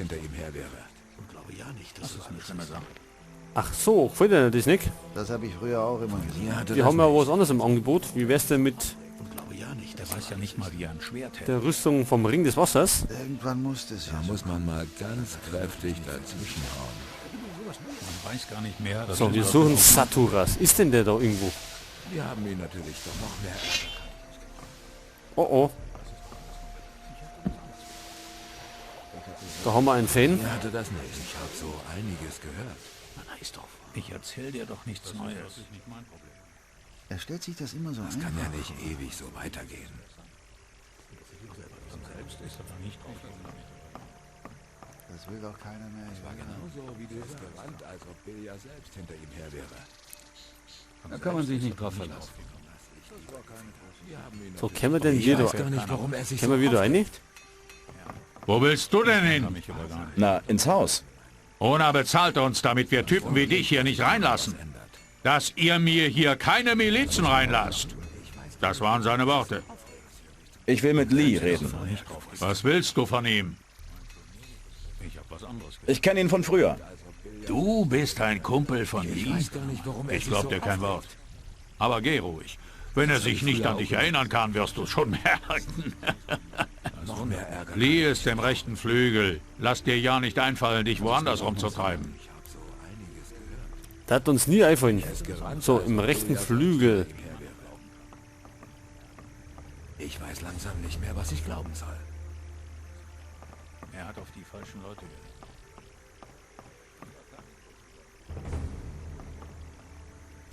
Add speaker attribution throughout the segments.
Speaker 1: hinter ihm her wäre.
Speaker 2: Und glaube ja nicht, dass das eine schlimme Sache.
Speaker 3: Ach so, gefällt dir das nicht?
Speaker 4: Das habe ich früher auch immer gesagt.
Speaker 3: Wir haben ja was anderes im Angebot. Wie wär's denn mit
Speaker 2: Und glaube ja nicht, der weiß ja nicht mal, wie er ein Schwert hält.
Speaker 3: der Rüstung vom Ring des Wassers?
Speaker 4: Irgendwann musste es ja.
Speaker 1: Da muss man mal ganz kräftig dazwischenhauen.
Speaker 2: Man weiß gar nicht mehr. dass
Speaker 3: So, wir suchen Saturas. Ist denn der da irgendwo?
Speaker 1: Wir haben ihn natürlich doch noch mehr Ärger.
Speaker 3: Oh oh. Da haben wir einen Fan.
Speaker 1: Er hatte das nicht. Ich habe so einiges gehört.
Speaker 2: Ich erzähl dir doch nichts Neues.
Speaker 4: Er stellt sich das immer so
Speaker 1: Das
Speaker 4: einfach
Speaker 1: kann ja nicht ewig so weitergehen.
Speaker 4: Das will doch keiner mehr.
Speaker 1: Es war genauso, wie du es gerannt, als ob Bilja selbst hinter ihm her wäre.
Speaker 5: Da kann man sich nicht drauf verlassen.
Speaker 3: So, kennen wir denn
Speaker 1: Ich
Speaker 3: hier
Speaker 1: weiß
Speaker 3: da?
Speaker 1: gar nicht, warum er sich
Speaker 3: Kennen
Speaker 1: so
Speaker 3: wir wieder rein?
Speaker 6: Wo willst du denn hin?
Speaker 7: Na, ins Haus.
Speaker 6: Ona bezahlt uns, damit wir Typen wie dich hier nicht reinlassen. Dass ihr mir hier keine Milizen reinlasst. Das waren seine Worte.
Speaker 7: Ich will mit Lee reden.
Speaker 6: Was willst du von ihm?
Speaker 7: Ich kenne ihn von früher.
Speaker 6: Du bist ein Kumpel von
Speaker 1: Ich
Speaker 6: Lee?
Speaker 1: weiß gar nicht, warum er
Speaker 6: Ich
Speaker 1: sich
Speaker 6: glaub
Speaker 1: so
Speaker 6: dir kein
Speaker 1: aufregt.
Speaker 6: Wort. Aber geh ruhig. Wenn er sich nicht an dich erinnern kann, wirst du schon merken.
Speaker 1: Noch mehr Ärger.
Speaker 6: Lee ist im rechten Flügel. Lass dir ja nicht einfallen, dich woanders rumzutreiben.
Speaker 1: Ich habe so einiges gehört.
Speaker 3: Der hat uns nie einfallen.
Speaker 1: Er ist gerannt,
Speaker 3: So,
Speaker 1: als
Speaker 3: im
Speaker 1: ob
Speaker 3: rechten
Speaker 1: Bilja selbst
Speaker 3: Flügel.
Speaker 1: hinter ihm her wäre. Ich weiß langsam nicht mehr, was ich glauben soll.
Speaker 2: Er hat auf die falschen Leute gehört.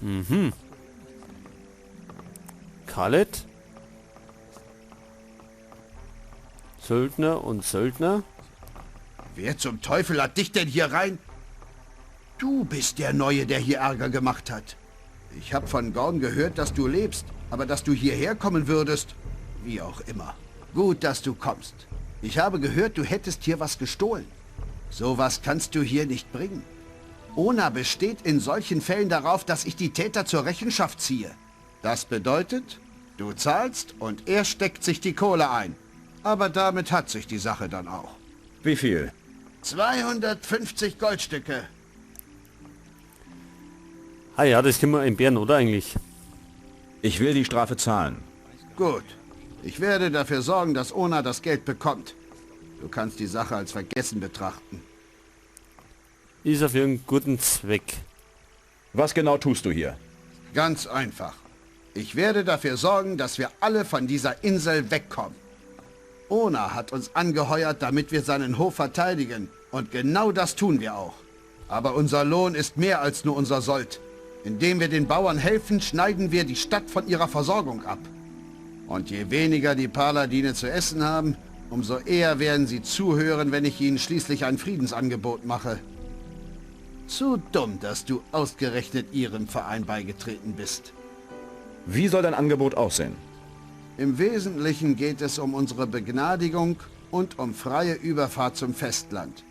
Speaker 3: Mhm. Khaled. Söldner und Söldner.
Speaker 8: Wer zum Teufel hat dich denn hier rein? Du bist der Neue, der hier Ärger gemacht hat. Ich hab von Gorn gehört, dass du lebst, aber dass du hierher kommen würdest, wie auch immer. Gut, dass du kommst. Ich habe gehört, du hättest hier was gestohlen. Sowas kannst du hier nicht bringen. Ona besteht in solchen Fällen darauf, dass ich die Täter zur Rechenschaft ziehe. Das bedeutet, du zahlst und er steckt sich die Kohle ein. Aber damit hat sich die Sache dann auch.
Speaker 7: Wie viel?
Speaker 8: 250 Goldstücke.
Speaker 3: Ah ja, das können wir entbehren, oder eigentlich?
Speaker 7: Ich will die Strafe zahlen.
Speaker 8: Gut. Ich werde dafür sorgen, dass Ona das Geld bekommt. Du kannst die Sache als vergessen betrachten.
Speaker 3: Ist er für einen guten Zweck.
Speaker 7: Was genau tust du hier?
Speaker 8: Ganz einfach. Ich werde dafür sorgen, dass wir alle von dieser Insel wegkommen. Ona hat uns angeheuert, damit wir seinen Hof verteidigen. Und genau das tun wir auch. Aber unser Lohn ist mehr als nur unser Sold. Indem wir den Bauern helfen, schneiden wir die Stadt von ihrer Versorgung ab. Und je weniger die Paladine zu essen haben, umso eher werden sie zuhören, wenn ich ihnen schließlich ein Friedensangebot mache. Zu dumm, dass du ausgerechnet ihrem Verein beigetreten bist.
Speaker 7: Wie soll dein Angebot aussehen?
Speaker 8: Im Wesentlichen geht es um unsere Begnadigung und um freie Überfahrt zum Festland.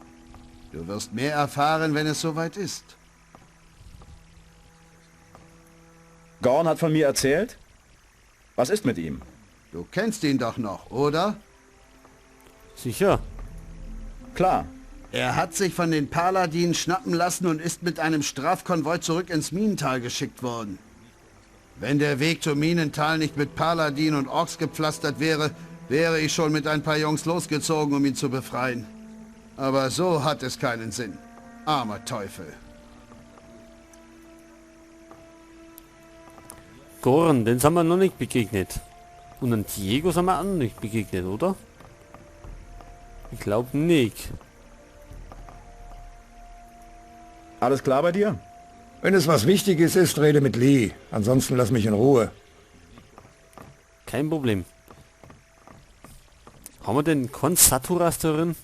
Speaker 8: Du wirst mehr erfahren, wenn es soweit ist.
Speaker 7: Gorn hat von mir erzählt? Was ist mit ihm?
Speaker 8: Du kennst ihn doch noch, oder?
Speaker 3: Sicher.
Speaker 7: Klar.
Speaker 8: Er hat sich von den Paladinen schnappen lassen und ist mit einem Strafkonvoi zurück ins Minental geschickt worden. Wenn der Weg zum Minental nicht mit Paladinen und Orks gepflastert wäre, wäre ich schon mit ein paar Jungs losgezogen, um ihn zu befreien. Aber so hat es keinen Sinn. Armer Teufel.
Speaker 3: Gorn, den sind wir noch nicht begegnet. Und an Diego sind wir auch noch nicht begegnet, oder? Ich glaube nicht.
Speaker 7: Alles klar bei dir?
Speaker 9: Wenn es was Wichtiges ist, rede mit Lee. Ansonsten lass mich in Ruhe.
Speaker 3: Kein Problem. Haben wir denn keinen Saturas darin?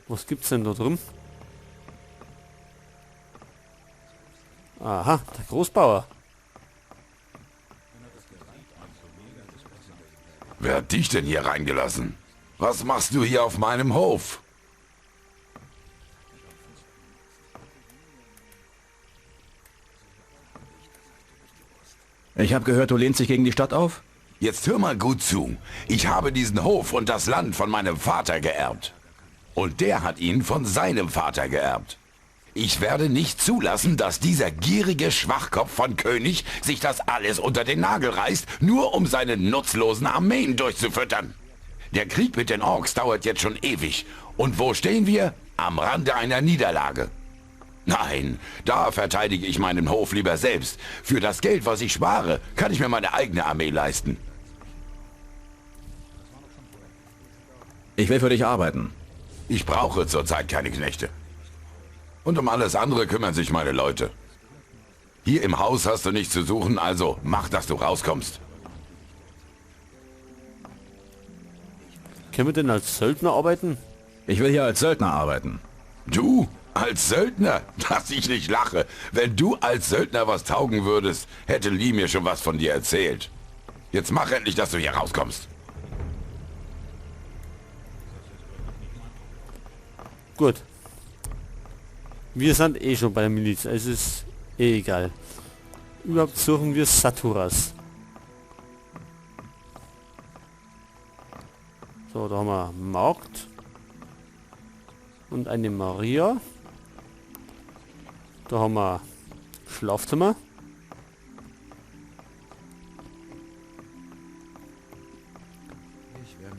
Speaker 3: Was gibt's denn da drin? Aha, der Großbauer.
Speaker 10: Wer hat dich denn hier reingelassen? Was machst du hier auf meinem Hof?
Speaker 7: Ich habe gehört, du lehnst dich gegen die Stadt auf?
Speaker 10: Jetzt hör mal gut zu. Ich habe diesen Hof und das Land von meinem Vater geerbt. Und der hat ihn von seinem Vater geerbt. Ich werde nicht zulassen, dass dieser gierige Schwachkopf von König sich das alles unter den Nagel reißt, nur um seine nutzlosen Armeen durchzufüttern. Der Krieg mit den Orks dauert jetzt schon ewig. Und wo stehen wir? Am Rande einer Niederlage. Nein, da verteidige ich meinen Hof lieber selbst. Für das Geld, was ich spare, kann ich mir meine eigene Armee leisten.
Speaker 7: Ich will für dich arbeiten.
Speaker 10: Ich brauche zurzeit keine Knechte. Und um alles andere kümmern sich meine Leute. Hier im Haus hast du nichts zu suchen, also mach, dass du rauskommst.
Speaker 3: Können wir denn als Söldner arbeiten?
Speaker 7: Ich will hier als Söldner arbeiten.
Speaker 10: Du? Als Söldner? Dass ich nicht lache. Wenn du als Söldner was taugen würdest, hätte Lee mir schon was von dir erzählt. Jetzt mach endlich, dass du hier rauskommst.
Speaker 3: Gut. Wir sind eh schon bei der Miliz, es ist eh egal. Überhaupt suchen wir Saturas. So, da haben wir Markt. Und eine Maria. Da haben wir Schlafzimmer.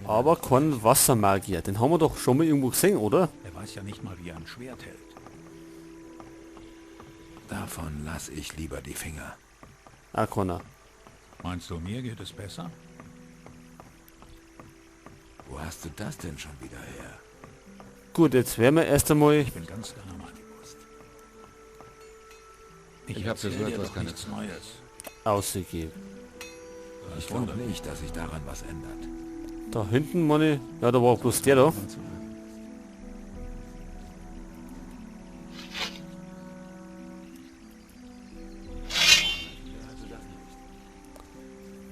Speaker 3: Aber kein Wassermagier. Den haben wir doch schon mal irgendwo gesehen, oder?
Speaker 2: Er weiß ja nicht mal, wie er ein Schwert hält.
Speaker 1: Davon lass ich lieber die Finger.
Speaker 3: Ah, Connor.
Speaker 2: Meinst du, mir geht es besser?
Speaker 1: Wo hast du das denn schon wieder her?
Speaker 3: Gut, jetzt werden wir erst einmal...
Speaker 2: Ich bin ganz deiner Meinung. Ich habe für so etwas keine nichts Neues.
Speaker 3: Ausgegeben.
Speaker 1: Ich glaube nicht, dass sich daran was ändert.
Speaker 3: Da hinten, meine... Ja, da war auch bloß der da.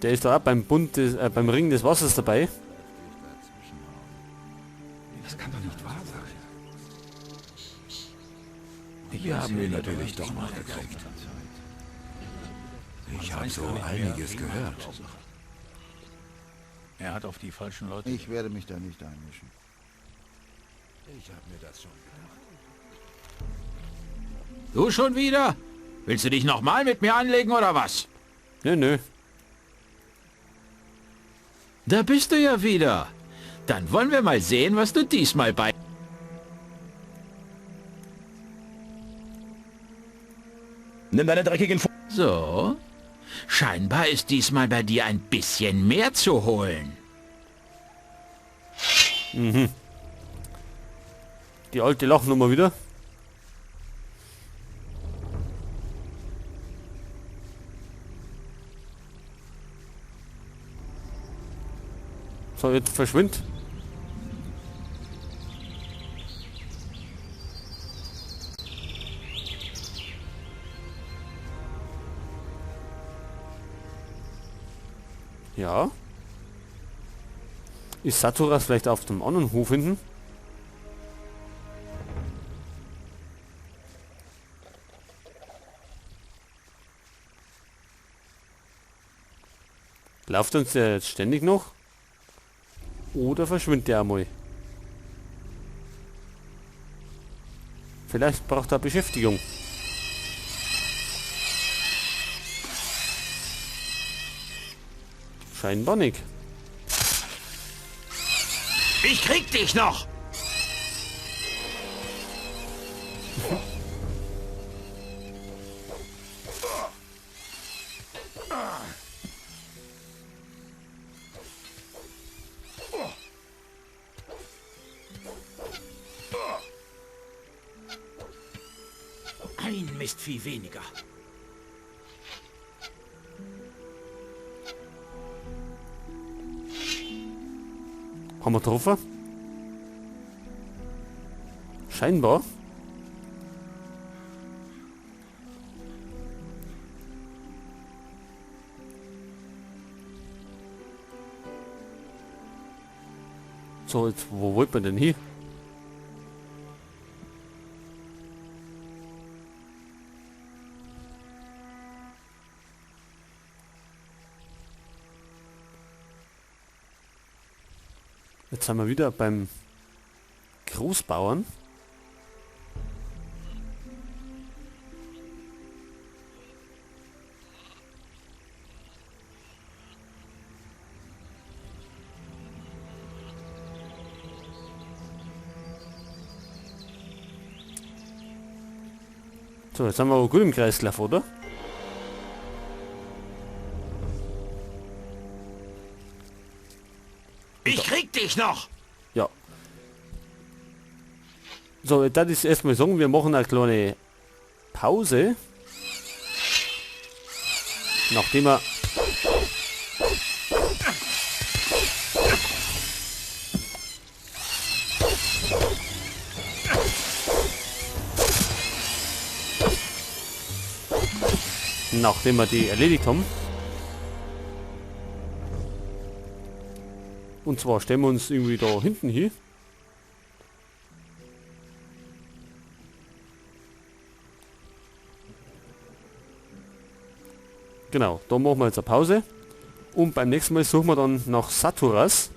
Speaker 3: Der ist da auch beim Bund des, beim Ring des Wassers dabei.
Speaker 1: Das kann doch nicht wahr sein. Wir haben ihn natürlich doch noch gekriegt. Ich habe so einiges gehört.
Speaker 2: Er hat auf die falschen Leute.
Speaker 4: Ich werde mich da nicht einmischen.
Speaker 1: Ich habe mir das schon gedacht.
Speaker 6: Du schon wieder? Willst du dich nochmal mit mir anlegen oder was?
Speaker 3: Nö, nö.
Speaker 6: Da bist du ja wieder. Dann wollen wir mal sehen, was du diesmal bei...
Speaker 7: Nimm deine dreckigen...
Speaker 6: So. Scheinbar ist diesmal bei dir ein bisschen mehr zu holen.
Speaker 3: Mhm. Die alte Lachnummer wieder. So, jetzt verschwindet. Ja. Ist Saturas vielleicht auf dem anderen Hof hinten? Läuft uns der jetzt ständig noch? Oder verschwindet der einmal? Vielleicht braucht er Beschäftigung. Scheinbar nicht.
Speaker 6: Ich krieg dich noch! Ein Mistvieh weniger.
Speaker 3: Haben wir getroffen? Scheinbar. So, jetzt, wo wollt man denn hier? Jetzt sind wir wieder beim Großbauern. So, jetzt haben wir aber gut im Kreislauf, oder?
Speaker 6: Ich krieg dich noch!
Speaker 3: Ja. So, das ist erstmal sagen, wir machen eine kleine Pause. Nachdem wir... Nachdem wir die erledigt haben. Und zwar stellen wir uns irgendwie da hinten hier. Genau, da machen wir jetzt eine Pause. Und beim nächsten Mal suchen wir dann nach Saturas.